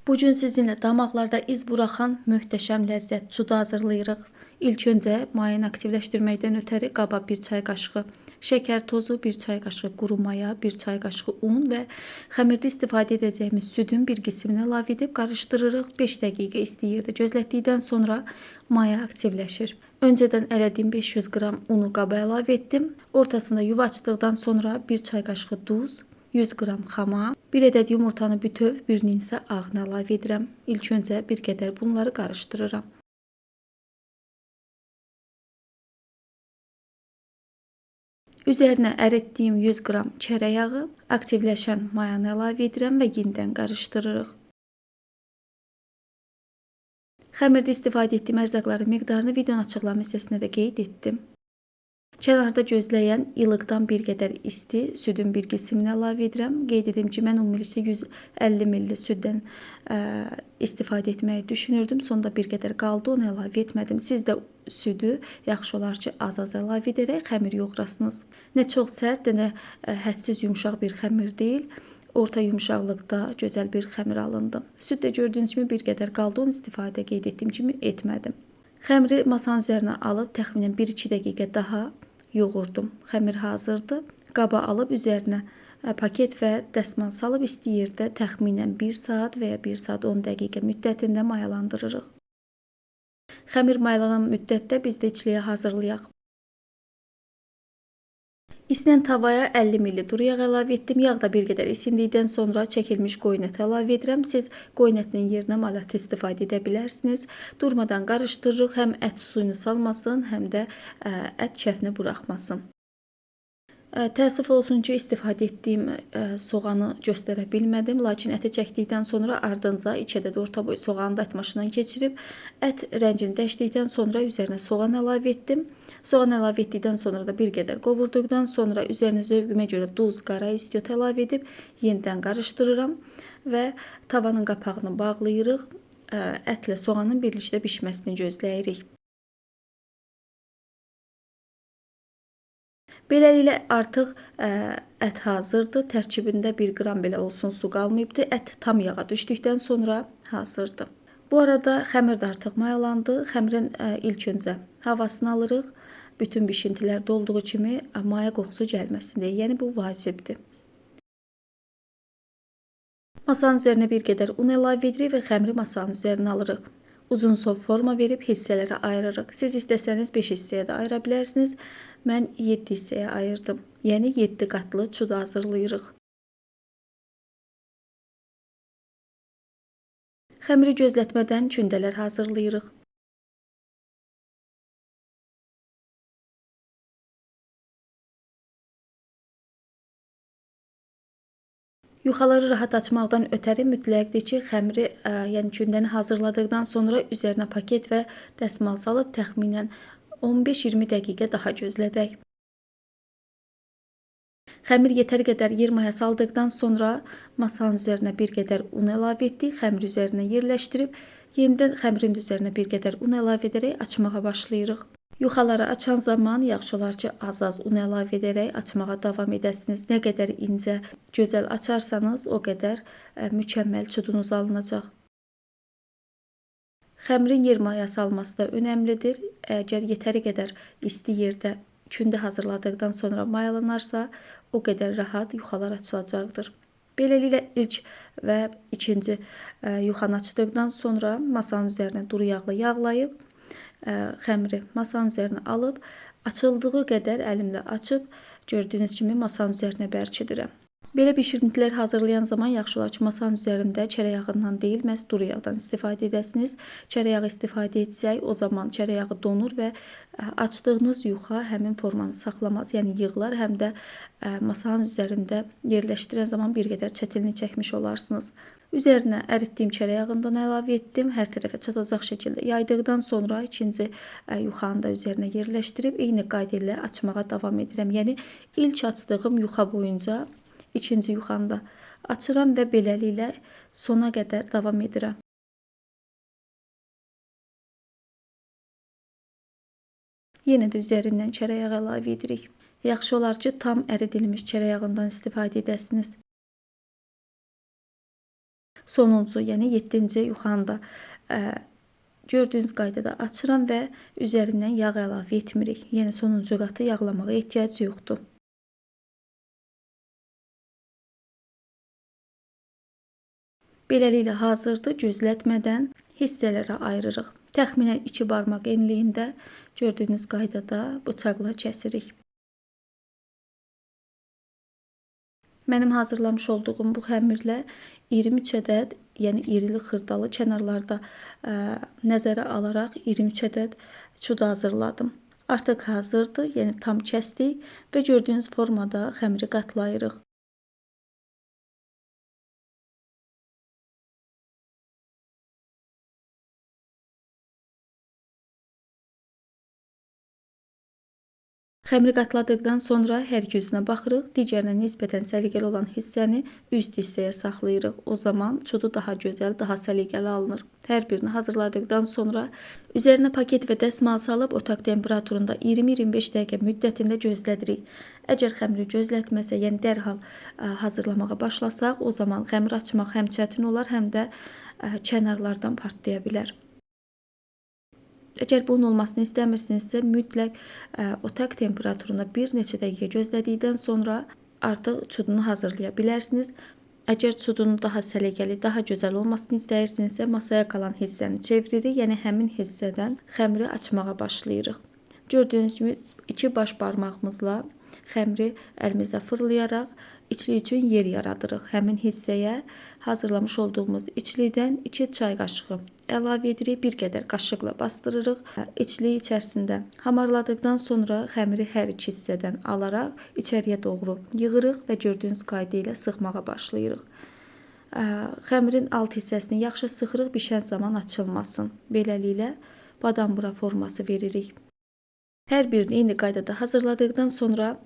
Bugün sizinlə damaqlarda iz buraxan möhtəşəm ləzzət çudu hazırlayırıq. İlk öncə mayanı aktivləşdirməkdən ötəri qaba 1 çay qaşığı şəkər tozu, 1 çay qaşığı quru maya, 1 çay qaşığı un və xəmirdə istifadə edəcəyimiz südün bir qismini əlavə edib qarışdırırıq. 5 dəqiqə isti yerdə gözlətdikdən sonra maya aktivləşir. Öncədən ələdiyim 500 qram unu qaba əlavə etdim. Ortasında yuva açdıqdan sonra 1 çay qaşığı duz, 100 qram xama, 1 ədəd yumurtanı bütöv, birinin isə ağını əlavə edirəm. İlk öncə bir qədər bunları qarışdırıram. Üzərinə əritdiyim 100 qram çərə yağı, aktivləşən mayanı əlavə edirəm və yenidən qarışdırırıq. Xəmirdə istifadə etdiyim ərzaqların miqdarını videonun açıqlama hissəsində də qeyd etdim. Kənarda gözləyən ılıqdan bir qədər isti südün bir qismini əlavə edirəm. Qeyd edim ki, mən ümumilikdə 150 ml süddən istifadə etməyi düşünürdüm. Sonda bir qədər qaldı, onu əlavə etmədim. Siz də südü yaxşı olar ki, az-az əlavə edərək xəmir yoğurasınız. Nə çox sərt, nə də hədsiz yumşaq bir xəmir deyil. Orta yumşaqlıqda gözəl bir xəmir alındı. Süd də gördüyünüz kimi bir qədər qaldı, onu istifadə qeyd etdiyim kimi etmədim. Xəmiri masanın üzərinə alıb təxminən 1-2 dəqiqə daha yoğurdum. Xəmir hazırdır. Qaba alıb üzərinə paket və dəsmal salıb isti yerdə təxminən 1 saat və ya 1 saat 10 dəqiqə müddətində mayalandırırıq. Xəmir mayalanan müddətdə biz də içliyə hazırlayaq. İsinən tavaya 50 ml duru yağ əlavə etdim. Yağ da bir qədər isindikdən sonra çəkilmiş qoyun əti əlavə edirəm. Siz qoyun ətinin yerinə mal əti istifadə edə bilərsiniz. Durmadan qarışdırırıq. Həm ət suyunu salmasın, həm də ət şəfini buraxmasın. Təəssüf olsun ki, istifadə etdiyim soğanı göstərə bilmədim. Lakin əti çəkdikdən sonra ardınca 2 ədəd orta boy soğanı da ət maşından keçirib, ət rəngini dəyişdikdən sonra üzərinə soğan əlavə etdim. Soğan əlavə etdikdən sonra da bir qədər qovurduqdan sonra üzərinə zövqümə görə duz, qara istiot əlavə edib yenidən qarışdırıram və tavanın qapağını bağlayırıq. Ətlə soğanın birlikdə bişməsini gözləyirik. Beləliklə artıq ət hazırdır. Tərkibində 1 qram belə olsun su qalmayıbdır. Ət tam yağa düşdükdən sonra hazırdır. Bu arada xəmir də artıq mayalandı. Xəmirin ilk öncə havasını alırıq. Bütün bişintilər dolduğu kimi maya qoxusu gəlməsin deyə. Yəni bu vacibdir. Masanın üzərinə bir qədər un əlavə edirik və xəmiri masanın üzərinə alırıq. Uzunsov forma verib hissələrə ayırırıq. Siz istəsəniz 5 hissəyə də ayıra bilərsiniz. Mən 7 hissəyə ayırdım. Yəni 7 qatlı çudu hazırlayırıq. Xəmiri gözlətmədən kündələr hazırlayırıq. Yuxaları rahat açmaqdan ötəri mütləqdir ki, xəmiri, yəni kündəni hazırladıqdan sonra üzərinə paket və dəsmal salıb təxminən 15-20 dəqiqə daha gözlədək. Xəmir yetər qədər yer maya saldıqdan sonra masanın üzərinə bir qədər un əlavə etdik. Xəmiri üzərinə yerləşdirib, yenidən xəmirin üzərinə bir qədər un əlavə edərək açmağa başlayırıq. Yuxaları açan zaman yaxşı olar ki, az-az un əlavə edərək açmağa davam edəsiniz. Nə qədər incə, gözəl açarsanız, o qədər mükəmməl çudunuz alınacaq. Xəmirin yer mayası alması da önəmlidir. Əgər yetəri qədər isti yerdə kündə hazırladıqdan sonra mayalanarsa, o qədər rahat yuxalar açılacaqdır. Beləliklə ilk və ikinci yuxanı açdıqdan sonra masanın üzərinə duru yağla yağlayıb, xəmiri masanın üzərinə alıb, açıldığı qədər əlimlə açıb, gördüyünüz kimi masanın üzərinə bərkidirəm. Belə bişirintilər hazırlayan zaman yaxşı olar ki, masanın üzərində çərə yağından deyil, məhz duru yağdan istifadə edəsiniz. Çərə yağı istifadə etsək, o zaman çərə yağı donur və açdığınız yuxa həmin formanı saxlamaz, yəni yığılar, həm də masanın üzərində yerləşdirən zaman bir qədər çətinlik çəkmiş olarsınız. Üzərinə əritdiyim çərə yağından əlavə etdim. Hər tərəfə çatacaq şəkildə yaydıqdan sonra ikinci yuxanı da üzərinə yerləşdirib eyni qayda ilə açmağa davam edirəm. Yəni ilk açdığım yuxa boyunca ikinci yuxanı da açıram və beləliklə sona qədər davam edirəm. Yenə də üzərindən çərə yağı əlavə edirik. Yaxşı olar ki, tam əridilmiş çərə yağından istifadə edəsiniz. Sonuncu, yəni 7-ci yuxanı da gördüyünüz qaydada açıram və üzərindən yağ əlavə etmirik. Yəni sonuncu qatı yağlamağa ehtiyac yoxdur. Beləliklə hazırdır. Gözlətmədən hissələrə ayırırıq. Təxminən 2 barmaq enliyində gördüyünüz qaydada bıçaqla kəsirik. Mənim hazırlamış olduğum bu xəmirlə 23 ədəd, yəni irili xırdalı kənarlarda nəzərə alaraq 23 ədəd çud hazırladım. Artıq hazırdır, yəni tam kəsdik və gördüyünüz formada xəmiri qatlayırıq. Xəmiri qatladıqdan sonra hər iki üzünə baxırıq. Digərinə nisbətən səliqəli olan hissəni üst hissəyə saxlayırıq. O zaman çudu daha gözəl, daha səliqəli alınır. Hər birini hazırladıqdan sonra üzərinə paket və dəsmal salıb otaq temperaturunda 20-25 dəqiqə müddətində gözlədirik. Əgər xəmiri gözlətməsə, yəni dərhal hazırlamağa başlasaq, o zaman xəmir açmaq həm çətin olar, həm də kənarlardan partlaya bilər. Əgər bunun olmasını istəmirsinizsə, mütləq otaq temperaturunda bir neçə dəqiqə gözlədikdən sonra artıq çudunu hazırlaya bilərsiniz. Əgər çudunun daha səliqəli, daha gözəl olmasını istəyirsinizsə, masaya qalan hissəni çeviririk. Yəni həmin hissədən xəmiri açmağa başlayırıq. Gördüyünüz kimi iki baş barmağımızla xəmiri əlimizdə fırlayaraq içlik üçün yer yaradırıq. Həmin hissəyə hazırlamış olduğumuz içlikdən 2 çay qaşığı əlavə edirik. Bir qədər qaşıqla bastırırıq. İçliyi içərisində hamarladıqdan sonra xəmiri hər iki hissədən alaraq içəriyə doğru yığırıq və gördüyünüz qayda ilə sıxmağa başlayırıq. Xəmirin alt hissəsini yaxşı sıxırıq, bişən zaman açılmasın. Beləliklə badambura forması veririk. Hər birini eyni qaydada hazırladıqdan sonra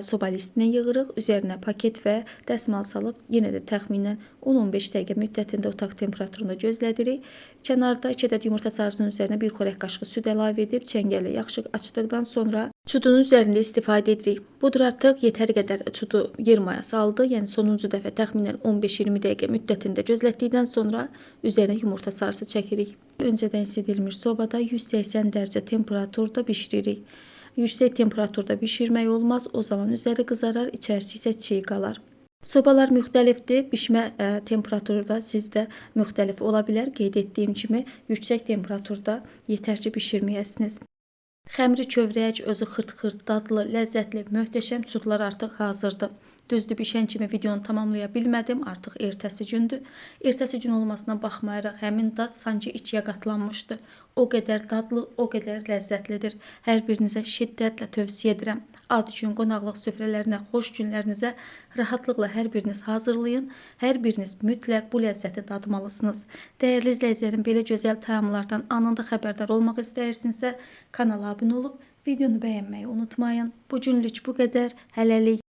soba listinə yığırıq. Üzərinə paket və dəsmal salıb yenə də təxminən 10-15 dəqiqə müddətində otaq temperaturunda gözlədirik. Kənarda 2 ədəd yumurta sarısının üzərinə 1 xörək qaşığı süd əlavə edib çəngəllə yaxşı açdıqdan sonra çudunun üzərində istifadə edirik. Budur artıq yetəri qədər çudu yer mayası aldı. Yəni sonuncu dəfə təxminən 15-20 dəqiqə müddətində gözlətdikdən sonra üzərinə yumurta sarısı çəkirik. Öncədən isidilmiş sobada 180 dərəcə temperaturda bişiririk. Yüksək temperaturda bişirmək olmaz, o zaman üzəri qızarar, içərisi isə çiğ qalar. Sobalar müxtəlifdir, bişmə temperaturu da sizdə müxtəlif ola bilər. Qeyd etdiyim kimi yüksək temperaturda yetər ki bişirməyəsiniz. Xəmiri kövrək, özü xırt-xırt, dadlı, ləzzətli, möhtəşəm çudlar artıq hazırdır. Düzdür, bişən kimi videonu tamamlaya bilmədim. Artıq ertəsi gündür. Ertəsi gün olmasına baxmayaraq həmin dad sanki ikiyə qatlanmışdı. O qədər dadlı, o qədər ləzzətlidir. Hər birinizə şiddətlə tövsiyə edirəm. Ad gün, qonaqlıq süfrələrinə, xoş günlərinizə rahatlıqla hər biriniz hazırlayın. Hər biriniz mütləq bu ləzzəti dadmalısınız. Dəyərli izləyicilərim, belə gözəl təamlardan anında xəbərdar olmaq istəyirsinizsə, kanala abunə olub videonu bəyənməyi unutmayın. Bu günlük bu qədər. Hələlik.